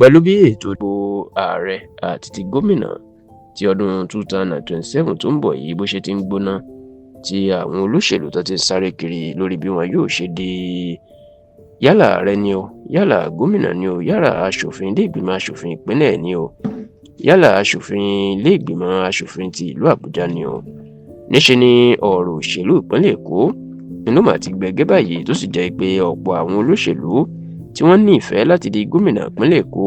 Pẹ̀lú bí ètò ìdìbò ààrẹ àti ti gómìnà ti ọdún 2027 tó ń bọ̀ yìí bó ṣe ti ń gbóná, tí àwọn olóṣèlú tó ti ń sáré kiri lórí bí wọn yóò ṣe di yálà ààrẹ ni o, yálà gómìnà ni o, yálà aṣòfin ilé ìgbìmọ̀ aṣòfin ìpínlẹ̀ ni o, yálà aṣòfin ilé ìgbìmọ̀ aṣòfin ti ìlú Àbújá ni o, níṣe ni ọ̀rọ̀ òṣèlú ìpínlẹ̀ Èkó inú mà ti gbẹgẹ́ báyìí, tó sì jẹ́ pé ọ̀pọ̀ àwọn olóṣèlú tí wọ́n ní ìfẹ́ láti di gómìnà ìpínlẹ̀ Èkó,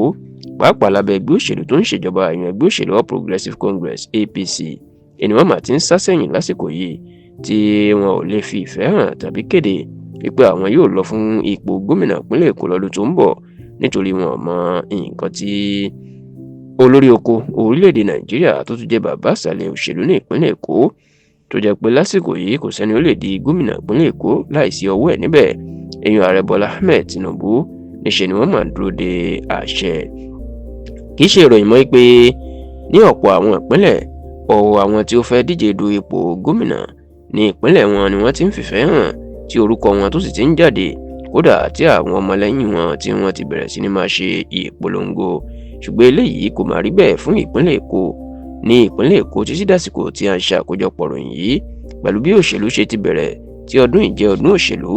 pàápàá lábẹ́ ẹgbẹ́ òṣèlú tó ń ṣèjọba, ìyẹn ẹgbẹ́ òṣèlú All Progressives Congress, APC, ẹni wọ́n mà ti ń sá sẹ́yìn lásìkò yìí, tí wọn ò lè fi ìfẹ́ hàn tàbí kéde wípé àwọn yóò lọ fún ipò gómìnà ìpínlẹ̀ Èkó lọ́dún tó ń bọ̀, nítorí wọn ò mọ nǹkan tí olórí oko orílẹ̀-èdè Nàìjíríà, tó tún jẹ́ bàbá ìsàlẹ̀ òṣèlú ní ìpínlẹ̀ Èkó, tó jẹ́ pé lásìkò yìí kò sẹ́ni ó lè di gómìnà ìpínlẹ̀ Èkó láìsí ọwọ́ ẹ̀ níbẹ̀, èèyàn ààrẹ Bọ́lá Ahmed Tinubu, níṣe ni wọ́n máa ń dúró de àṣẹ. Kì í ṣe ìròyìn mọ́ pé ní ọ̀pọ̀ àwọn ìpínlẹ̀, ọ̀wọ̀ àwọn tí ó fẹ́ díje du ipò gómìnà ní ìpínlẹ̀ wọn ni wọ́n ti ń fìfẹ́ hàn, tí orúkọ wọn tó sì ti ń jáde, kódà tí àwọn ọmọlẹ́yìn wọn tí wọ́n ti bẹ̀rẹ̀ sí ní máa ṣe ìpolongo. Ṣùgbọ́n eléyìí kò má rí bẹ́ẹ̀ fún ìpínlẹ̀ Èkó. Ní ìpínlẹ̀ Èkó, títí dàsìkò tí a ń ṣe àkójọpọ̀ ròyìn yìí, pẹ̀lú bí òṣèlú ṣe ti bẹ̀rẹ̀, tí ọdún ìjẹ́ ọdún òṣèlú,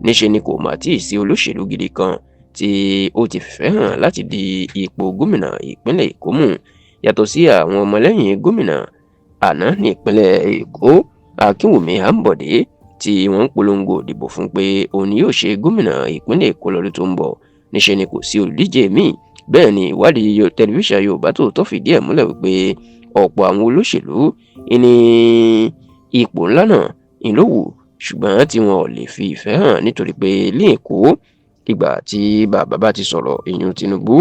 níṣe ni kò mà tíì sí olóṣèlú gidi kan tí ó ti fìfẹ́ hàn láti di ipò gómìnà ìpínlẹ̀ Èkó mú, yàtọ̀ sí àwọn ọmọlẹ́yìn gómìnà àná ní ìpínlẹ̀ Èkó, Akínwùmí Àǹbọ̀dé, tí wọ́n ń polongo ìdìbò fún pé òun ni yóò ṣe gómìnà ìpínlẹ̀ Èkó lọ́dún tó ń bọ̀. Níṣe ni kò sí olùdíje míì. Bẹ́ẹ̀ ni ìwádìí tẹlifíṣàn Yorùbá Tòótọ́ fìdí ẹ̀ múlẹ̀ wípé ọ̀pọ̀ àwọn olóṣèlú ní ipò ńlá náà ìlówù, ṣùgbọ́n tí wọn ò lè fi ìfẹ́ hàn, nítorí pé ní Èkó, ìgbà tí bàbá bá ti sọ̀rọ̀, ìyún Tinubu,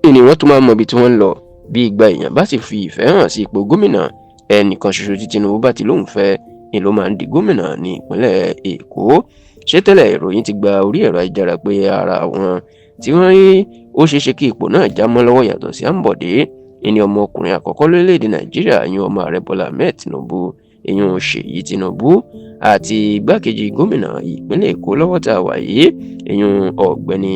ìní wọ́n tún máa mọ ibi tí wọ́n ń lọ. Bí ìgbà èèyàn bá sì fi ìfẹ́ hàn sí ipò gómìnà, ẹnìkan ṣoṣo tí Tinubu bá ti lóun fẹ́ ni ló máa ń di gómìnà ní ìpínlẹ̀ Èkó. Ṣé tẹ́lẹ̀ ìròyìn ti gba orí ẹ̀rọ ayélujára pé ara àwọn tí wọ́n rí ó ṣeé ṣe kí ipò náà já mọ́ lọ́wọ́ yàtọ̀ sí Àǹbọ̀dé, ìní ọmọkùnrin àkọ́kọ́ lórílẹ̀‐èdè Nàìjíríà, ìyún ọmọ ààrẹ Bọ́lá Ahmed Tinubu, ìyún Ṣèyí Tinubu, àti igbákejì gómìnà ìpínlẹ̀ Èkó lọ́wọ́ tá a wà yìí, ìyún ọ̀gbẹ́ni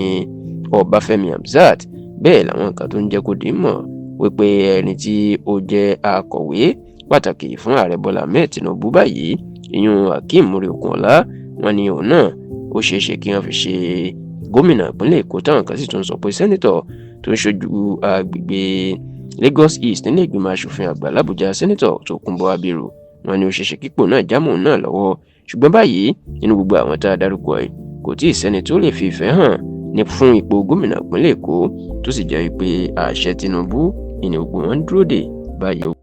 Ọbáfẹ́mi Hamzat. Bẹ́ẹ̀ làwọn kan tó ń jẹ́ kó di mọ̀ wípé ẹni tí ó jẹ́ akọ̀wé pàtàkì fún ààrẹ Bọ́lá Ahmed Tinubu báyìí, ìyún Akeem Muri Okunola, wọn ní òun náà ó ṣeé ṣe kí wọ́n fi ṣe gómìnà ìpínlẹ̀ Èkó, táwọn kan sì tún sọ pé sẹ́nitọ̀ tó ń ṣojú agbègbè Lagos East nílé ìgbìmọ̀ asòfin àgbà l'Àbújá, Sẹ́nitọ̀ Tókunbọ̀ Abiru, wọn ní ó ṣeéṣe kípò náà jámọ́ òun náà lọ́wọ́. Ṣùgbọ́n báyìí, nínú gbogbo àwọn tá a dárúkọ yìí, kò tí ì sẹ́ni tó lè fi ìfẹ́ hàn ní fún ipò gómìnà ìpínlẹ̀ Èkó, tó sì jẹ́ pé àṣẹ Tinubu ìní gbogbo wọn ń dúró dè báyìí.